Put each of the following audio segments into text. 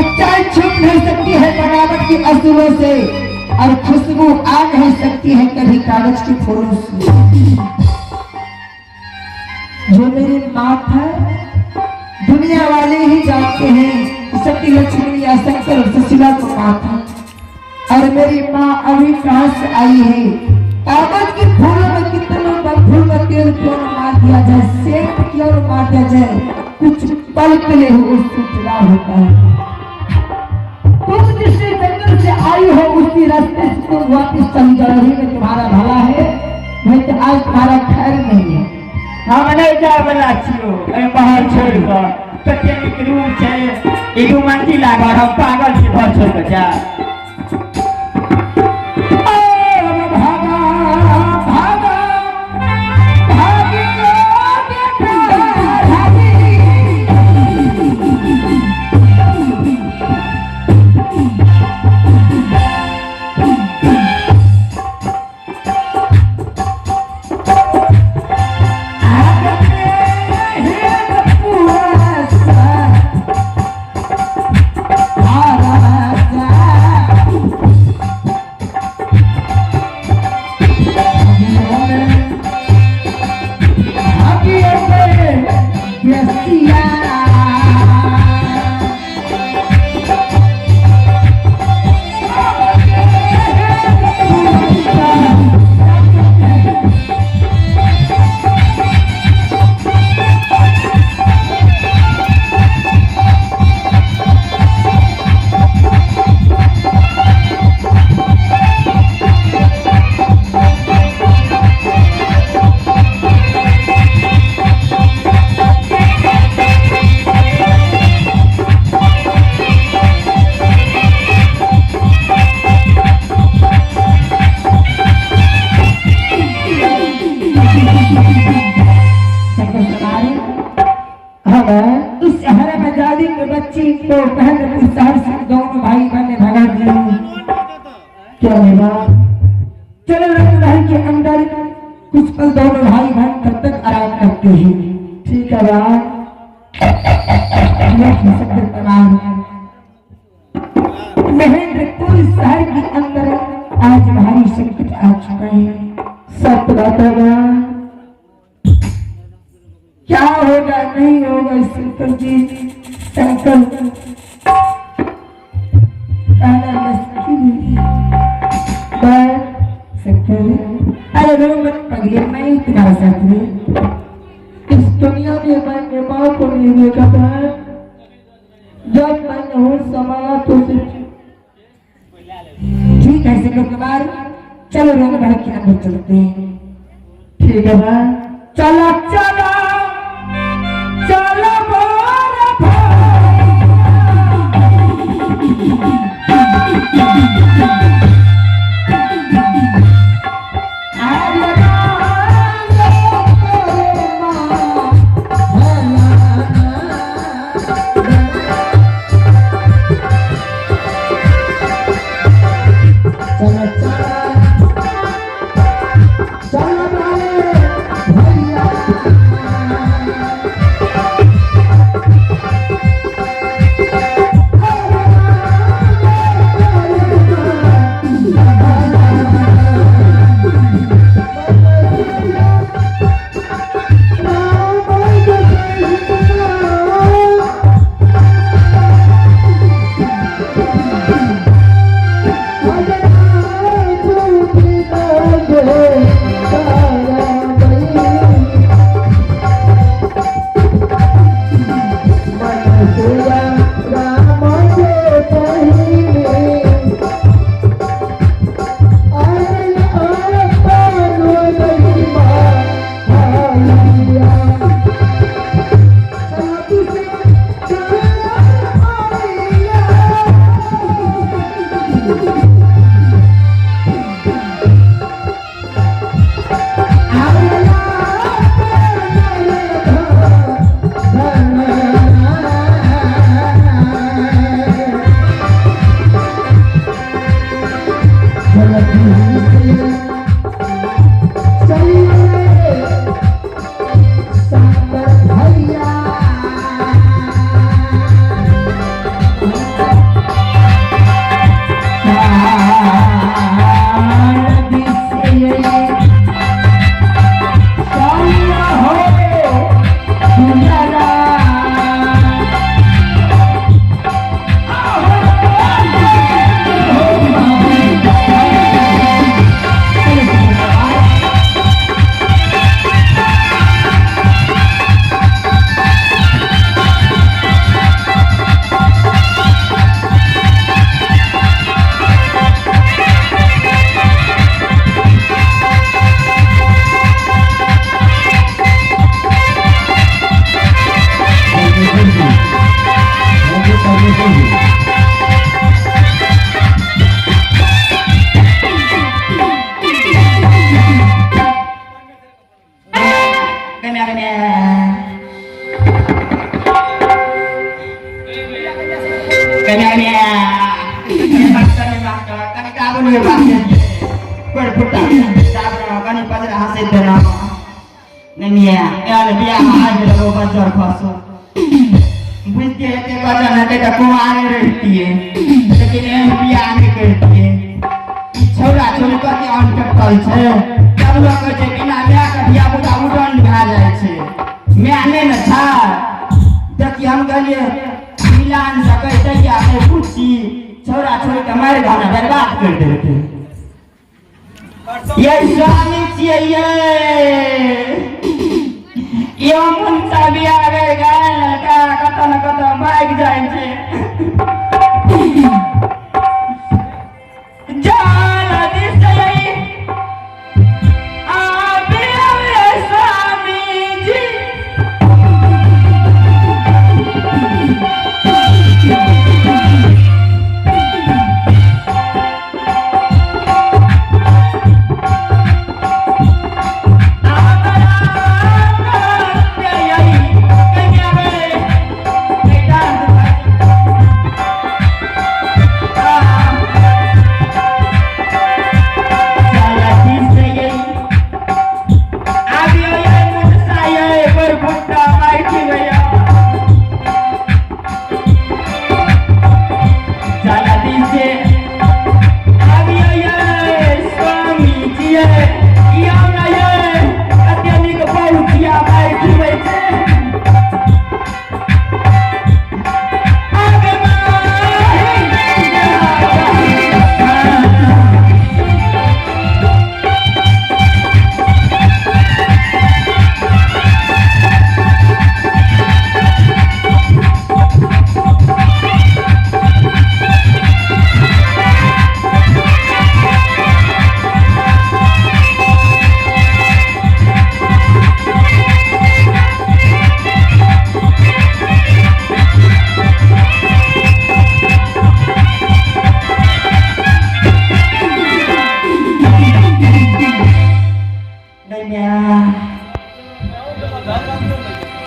सच्चाई छुप नहीं सकती है बनावट के असूलों से, और खुशबू आ नहीं सकती है कभी कागज के फूलों से। जो मेरी माँ था, दुनिया वाले ही जानते हैं सती लक्ष्मी या शंकर और सुशीला को माँ था। और मेरी माँ अभी कहाँ से आई है? कागज के फूलों में कितनों फूल का तेल क्यों न मार दिया जाए, सेंट क्यों न मार दिया जाए, कुछ पल के लिए वो सुचना होता है। तुम जिस जंगल से आई हो उसी रास्ते से तुम वापस चली जाओ, ही में तुम्हारा भला है, नहीं तो आज तुम्हारा खैर नहीं है। हम नहीं जाए वाला छियो एहि महल छोड़ि कऽ। कते नीक रूम छै ई, दू मंजिला घर। हम पागल छी घर छोड़ि कऽ जाय? भागा भागा भागी बेटा भागी। इस हरामजादी के बच्ची को महेंद्रपुर शहर से दोनों भाई बहन ने भगा दिया। क्या हुआ? चलो रंग महल के अंदर कुछ पल दोनों भाई बहन तब तक आराम करते हैं। ठीक है भाई। महेंद्रपुर शहर के अंदर आज भारी संकट आ चुका है। सत्य बात है बा। क्या होगा नहीं होगा शंकर जी, शंकर कहना मुश्किल है। पर शंकर, अरे रो मत पगले, मैं ही तुम्हारा साथ हूँ। इस दुनिया में मैंने माँ को नहीं देखा था। जब मैंने होश संभाला तो सिर्फ ठीक है शंकर कुमार, चलो रंग महल के अंदर चलते हैं। ठीक है बा। चलो चलो चलो बोल चलो चलो चलो भैया। भैया। कनी मास्टर कनी दाबू ने बात पर फुटा दाब ना कनी पजरा हंसे देना नहीं मिया यार बियाह आ गेल वो बजर खसो बुझते हेतै बजन हेतै तऽ कुमारे रहितियै लेकिन एहन बियाह नहि करितियै ई छौड़ा छौड़ी कते अनटकल छै तब लोक कहै छै बिना मायके धिया पुता उडन भए जाइ छै माय नहि ने छै। देखिए हम गेलियै मिलान से कहि दैया के पूछी छौड़ा छौड़ी के मारि घाना बर्बाद करि देलकै। ये स्वामी छियै ये यो मुंसा बियाह गे गाय लड़का कतऽ न कतऽ भागि जाइ छै। जाल दिसै आबि आबि स्वामी जी।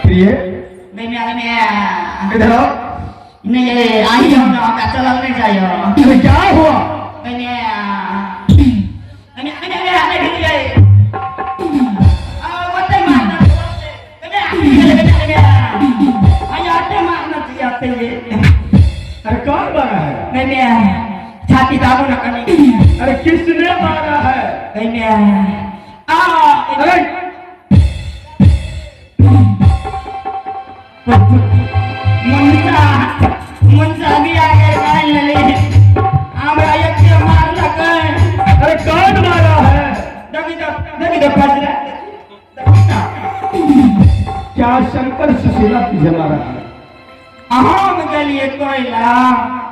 प्रिय इधर आओ। नहीं ये आई हो ना हमरा चलल नहीं जाइयो। अरे क्या हुआ? नहीं नहीं नहीं नहीं नहीं नहीं आ मत मारना नहीं नहीं आई आते मारना चाहिए आते ये। अरे कौन मारा है? नहीं नहीं छाती दाबो ना कनी। अरे किसने मारा है? नहीं नहीं आ अरे मुंसा मुंसा भी आ गए गाय लले हमरा एके मारलक। अरे कौन मारा है? दगी दग दगी दग फसला दगी ना। क्या शंकर सुशीला तुझे मारा है? हम गेलिए कोयला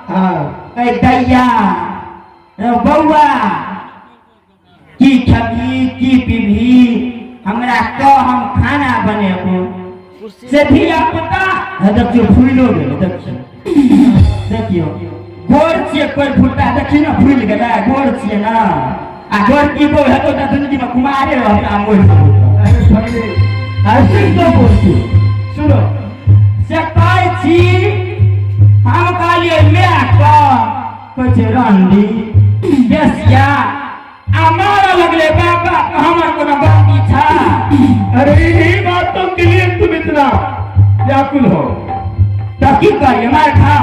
हाँ कहि दैया रे बौआ की खेबही की पीबही हमरा कह हम खाना बनेबो से धिया पुता हे देखियो फूलो गेलै। देखियो देखियो गोर छियै कोइ फुटा देखियो ने फूलि गेलै गोर छियै ना आ गोर की बो हेतौ तऽ जिंदगी में कुमारे रहत आ मरि जेबौ। अरे पगली ऐसे क्यों बोलती हो? सुनो से कहै छी हम कहलियै मायके कहै छै रंडी बेसिया आ मारऽ लगलै बाबा हमर कोनो गलती छै? अरे इन्हीं बातों के लिए तुम इतना व्याकुल हो? तऽ की करियै मार खा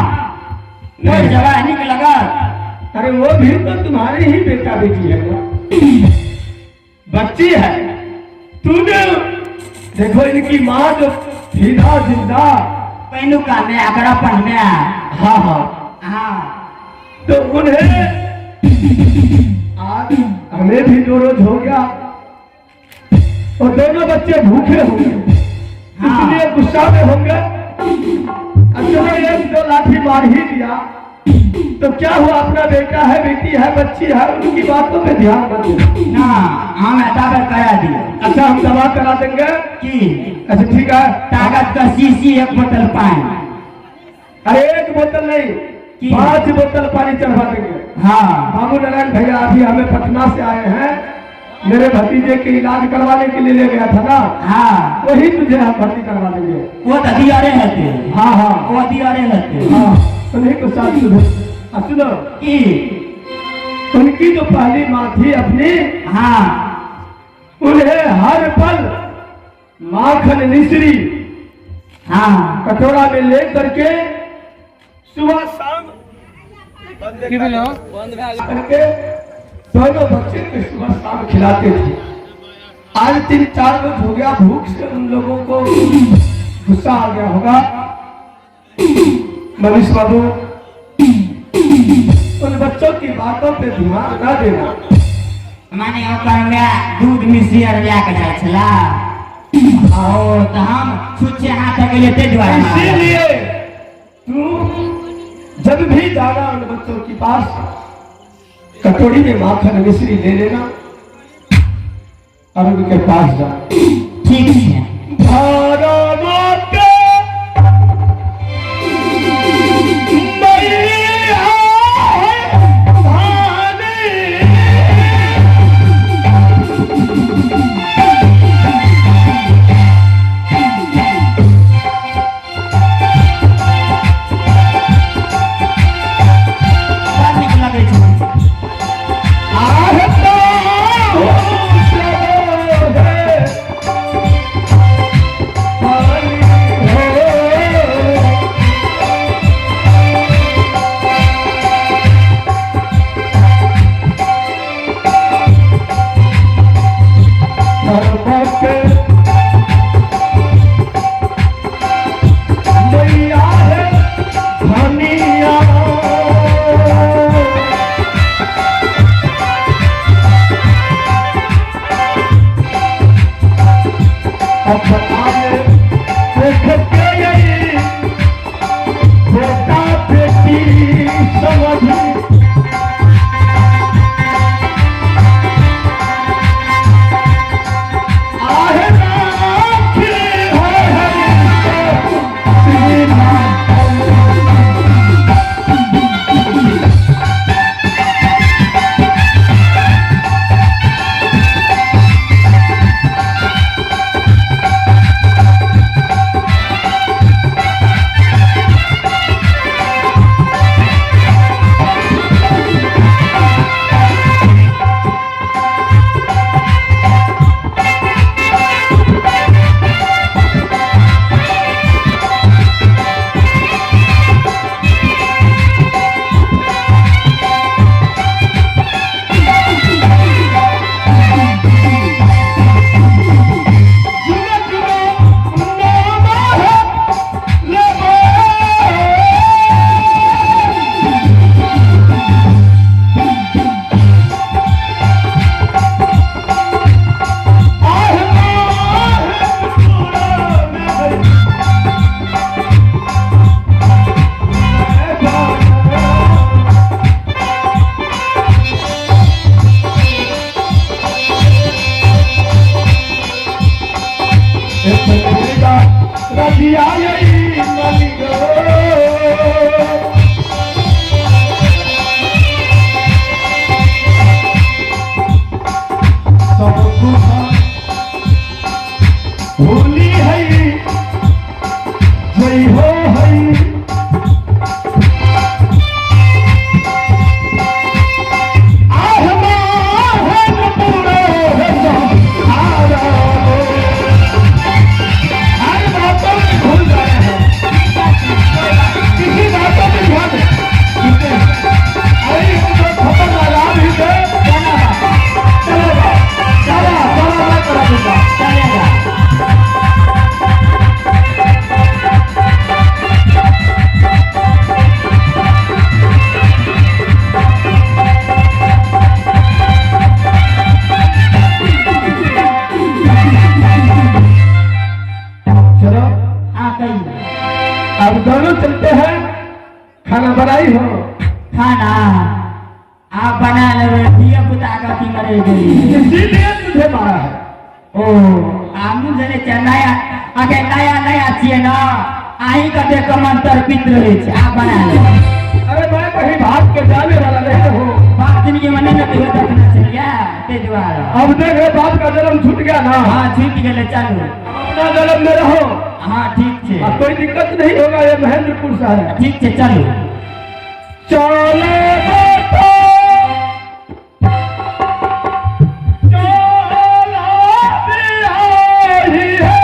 मरि जेबै नीक लगत? अरे वो भी तो तुम्हारे ही बेटा बेटी है ना, बच्ची है। तूने देखो इनकी माँ जो सीधा जिंदा पहिलुका माय अगर अपन माय। हाँ हाँ हाँ तो उन्हें आज हमें भी दो रोज हो गया और दोनों बच्चे भूखे होंगे हाँ। इसलिए गुस्सा में होंगे। अब चलो एक दो लाठी मार ही दिया तो क्या हुआ, अपना बेटा है बेटी है बच्ची है, उनकी बातों पे ध्यान मत दो। ना हम दवा करा दिए। अच्छा हम दवा करा देंगे। की? अच्छा ठीक है। ताकत का शीशी एक बोतल पानी। अरे एक बोतल नहीं की? 5 बोतल पानी चढ़वा देंगे। हाँ बाबू नारायण भैया अभी हमें पटना से आए हैं, मेरे भतीजे के इलाज करवाने के लिए ले गया था ना। हाँ वही तुझे हम भर्ती करवा देंगे। वो तो दियारे रहते। हाँ हाँ वो दियारे रहते। हाँ उन्हीं को साथ तुझे आ सुनो, की? उनकी जो पहली माँ थी अपनी, हाँ, उन्हें हर पल माखन मिश्री हाँ, कटोरा में ले करके सुबह शाम करके दोनों बच्चे को सुबह शाम खिलाते थे। आज 3-4 रोज हो गया, भूख से उन लोगों को गुस्सा आ गया होगा। मनीष बाबू, उन बच्चों की बातों पे ध्यान न देना। माने ओकर माय दूध मिश्री आर लए के जाइ छला ओ तऽ हम छुच्छे हाथ गेलियै ताहि दुआरे मारल। इसीलिए तू जब भी जाना उन बच्चों के पास, कटोरी में माखन मिश्री ले लेना और उनके पास जा। ठीक छै। भारत माता मैया भानी। बड़ नीक लगै छै। आहता हूँ है पानी हो। पर्वत मैया है धनिया। अपना देख के यही बेटा बेटी समझ। आहे राखी है हरि सीना। जुग जुग नाम है लेबो। आह माह पूरा में रजिया यही मनी गो। सब कुछ होली है, जय हो है। आह माहन पूरो है आरा। हर बातों में भूल गए हैं, किसी बातों में ध्यान नहीं। अरे इनको खबर लगा भी दे। चलेगा, चला चला, मैं करा दूंगा। चलेगा। चलो। हाँ, कहियौ। अब दोनों चलते हैं, खाना बनाई हो? खाना आप बना लेबै, धिया पुता के अथी में रहि गेलियै। इसीलिए तुझे मारा है। ओ हमहूँ जनै छियै, नया अखन नया नया छियै ने, अहीं के देख कऽ मन तड़पित रहै छै। आब बना लेबै। अरे मैं कहीं भाग के जाने वाला नहीं हूँ। बाप जिंदगी में नहि ने कहियो देखने छलियै, ताहि दुआरे। अब देख रहे, बाप का जन्म छूट गया ना? हाँ, छुटि गेलै, चलू। अब अपना जन्म में रहो। हाँ, ठीक छै। अब कोई दिक्कत नहीं होगा, ये महेंद्रपुर से है। ठीक छै, चलू। चलो बेटो, चलो बिहारी है।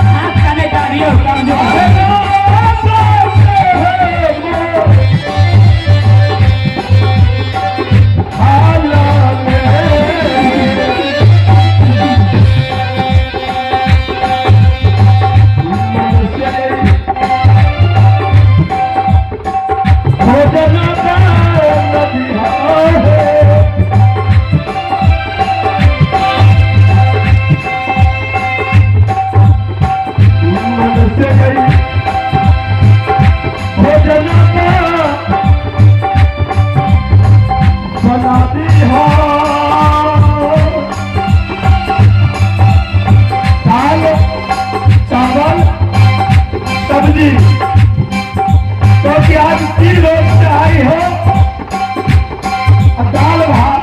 हाथ कने दाबियौ कमजोर। भोजन बना दी हो दाल चावल सब्जी, क्योंकि आज तीन लोग से आई हो। अब दाल भात,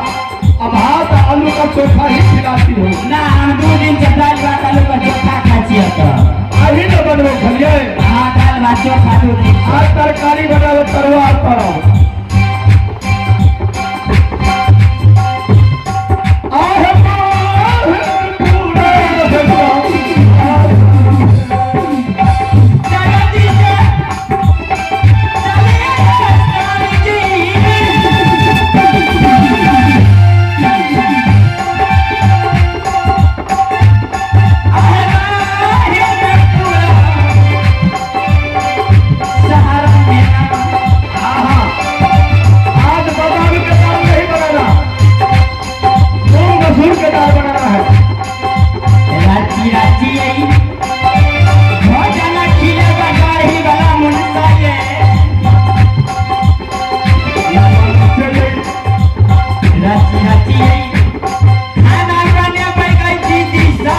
अब भात आलू का चोखा ही खिलाती हो। ना, हम 2 दिन से दालि भात आलू के चोखा खाइ छियै तऽ। अभी न बनबे खलिए। हाँ, दालि भात चोखा 2 दिन। आज तरकारी बनावे, तरुआ करो। आह पूरा। जगती से चलिए स्वामी जी। आज बादाम के दाल नहीं बनाना, मूंग मसूर के दाल बनाना है। रांची रांची आई भोजन खिले बगाही वाला मुंडा ये। रांची रांची आई खाना बने बैगई दीदी सा।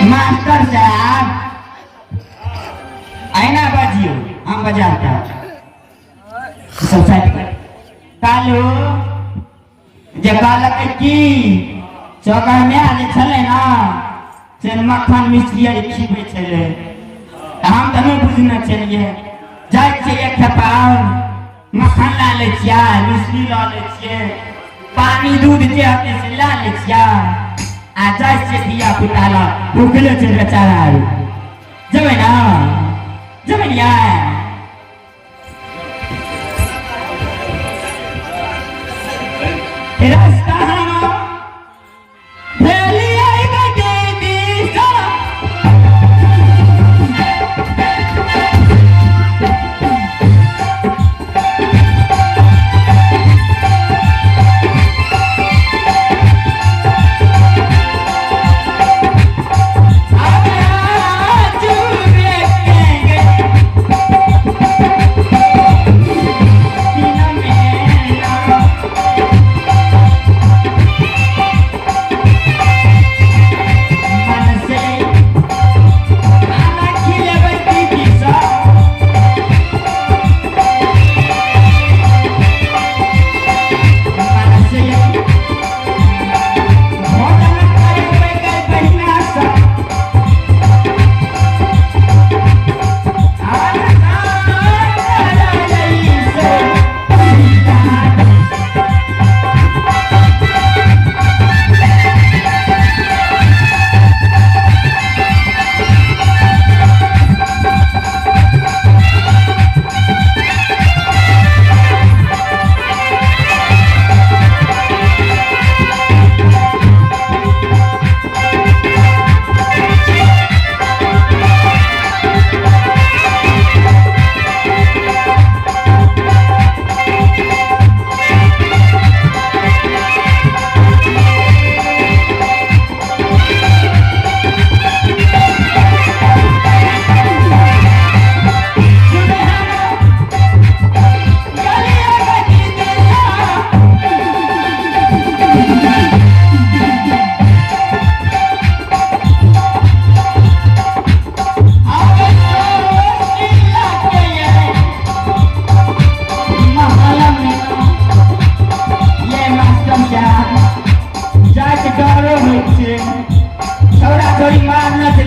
मास्टर साहब, आईना बजियो, हम बजाता सब साइड पर। कालू जे कहलक की चौकर में जे छलै ने से मक्खन मिश्री आर खिबै छलै, हम तऽ नहि बुझने छलियै। जाइ छियै, एक खेपा आओर मक्खन लए लै छियै, मिश्री लऽ लै छियै, पानी दूध जे हेतै से लए लै छियै आ जाइ छियै धिया पुता लग। भुखले छै बेचारा आर। जेबै ने? जेबै ने यार? रास्ता भेलियै दीदी सब।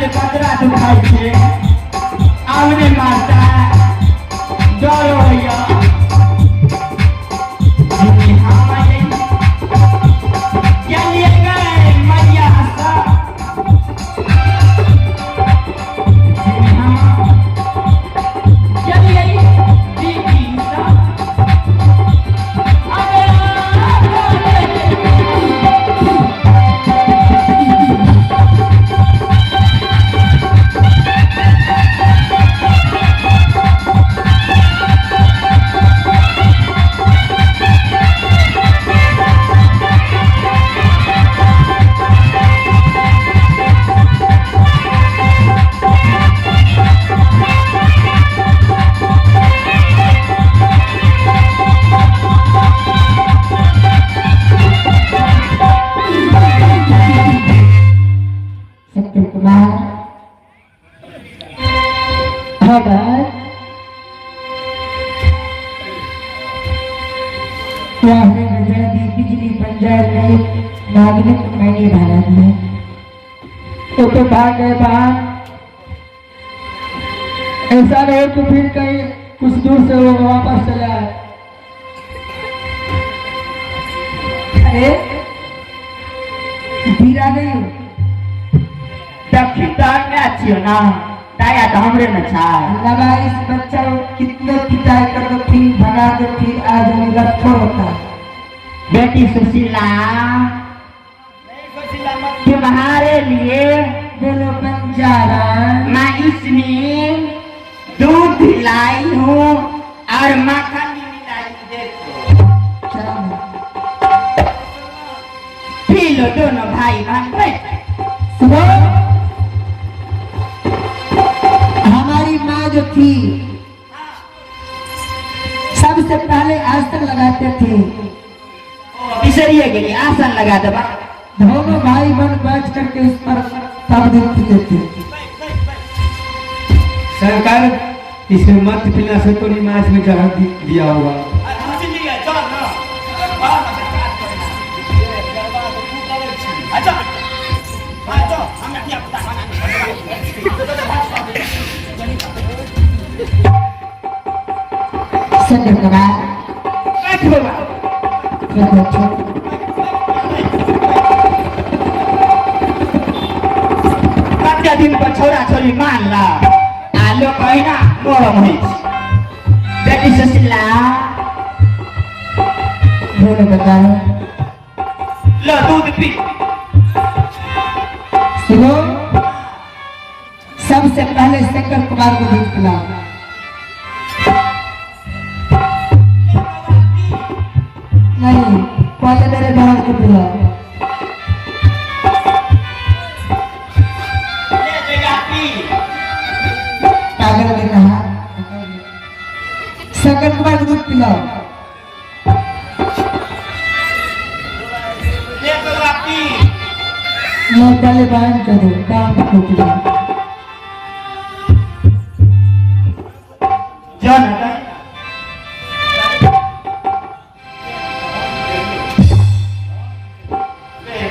जे पतरा दुखाइ छै आब नहि मारता डर होइया जी हाँ गेलियै गए मैया सा जी हाँ गेलियै दीदी सा अरे शंकर कुमार। हाँ बहन, क्या हुए नजर दी बिजली बंजर में नागरिक मैंने भागा दिया। वो तो भाग गए बाहर। ऐसा नहीं कि फिर कहीं कुछ दूर से वो वापस चले आए। अरे फिर आ गई। दक्षिण तऽ हमे छियौ ना, दाया तऽ हमरे ने छै। लगा इस बच्चा को कितने पिटाई कर दो फिर भगा दो फिर आ जाने का छोड़ होता है। बेटी सुशीला, तुम्हारे लिए बोलो बंजारा। मैं इसमें दूध लाई हूँ और माखन भी मिलाई हूँ, देखो। चलो। पी लो दोनों भाई बहन बैठ। सुनो, हमारी माँ जो थी सबसे पहले आसन लगाते थे। बिसरिए गेली आसन लगा देबा। दोनों भाई बहन बैठ करके उस पर तब दूध पीते थे। शंकर, इसे मत पीना से तो माछ में जहर दिया होगा। शंकर कुमार। बैठ बाबा। बैठो। कते दिन पर छोरा छोरी मानला आ लोक अहिना नरम होइ छै। बेटी सुशीला। बोलो बताओ। ल दूध पी। सुनो, सबसे पहले शंकर कुमार को दूध पिलाओ। नहीं, पहले मेरे बहन को पिलाओ। ले जया पी। पागल ने कहा, शंकर कुमार को दूध पिलाओ। ले बौआ पी। मैं पहले बहन को दो, बहन को पिलाओ। जो न तऽ।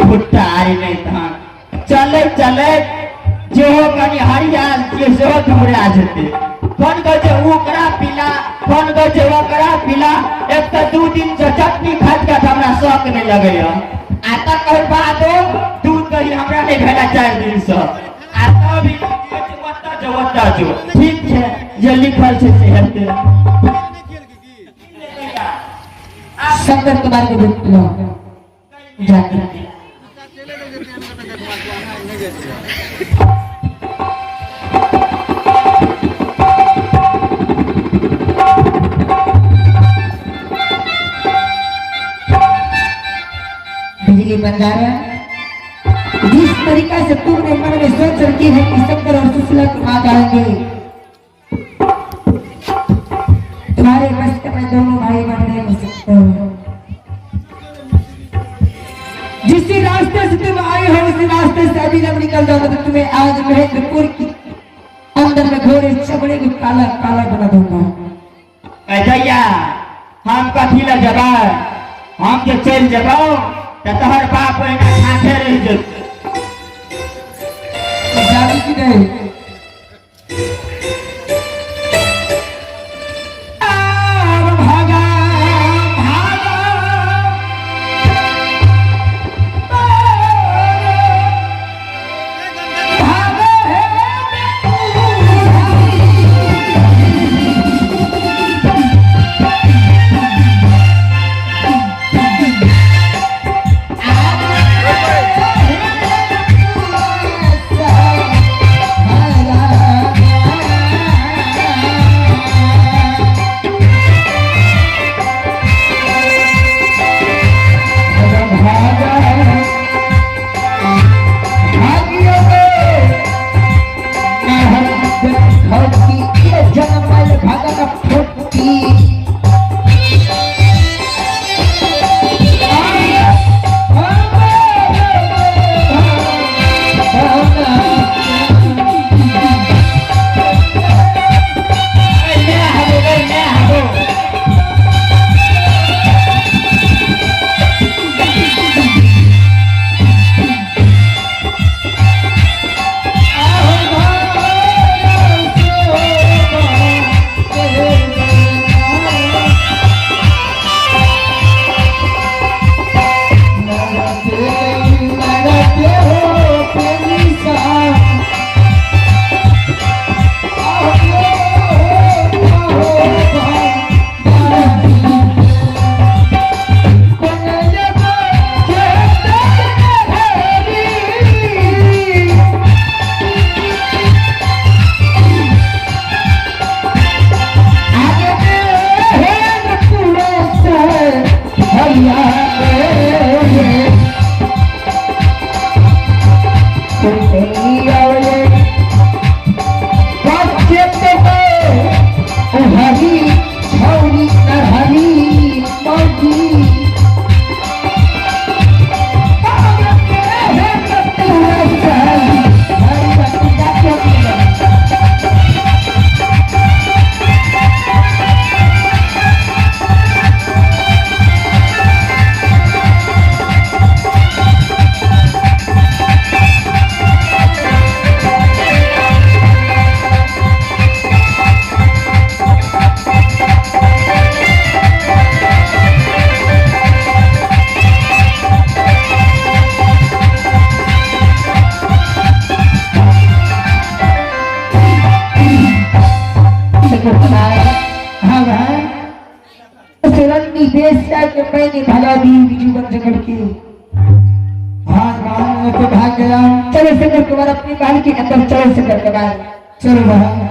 फुट्टा आरी नहि तहन चलै चलै जेहो कनि हरियाल छियै सेहो धुमरा जेतै। फोन कहै छै ओकरा पिला, फोन कहै छै ओकरा पिला। एक तऽ 2 दिन से चटनी खाइत खाइत हमरा शौक नहि लगैया आ तकर बादो दूध दही हमरा नहि भेला 4 दिनसँ आ तब ई कहै छै ओतऽ जो ओतऽ जो। ठीक छै, जे लिखल छै से हेतै। शंकर कुमार को दूध पिलाओ जाके। बिजली बंजारा, जिस तरीका से तुमने मन में सोच रखी है कि शंकर और सुशीला को माँ आएंगे, तुम्हारे बस का मैं दोनों भाई बहन नहीं हो सकते हो। जिस रास्ते से तुम आए हो उसी रास्ते से अभी जब निकल जाओगे तो तुम्हें आज महेंद्रपुर की अंदर में घोड़े चमड़े को काला काला बना दूंगा। जैया हम कथी लए जेबै? हम जे चलि जेबौ तऽ तोहर बाप ओहिना ठाठे रहि जेतौ। जादू कि नहीं? भागा भागा भागा है। हाँ भाई, बेस्या के मैंने भगा दी जीवन जगड़ के। भाग भाग, मैं तो भाग गया। चलो शंकर कुमार अपने महल के अंदर चलो शंकर कुमार। चलो भाई।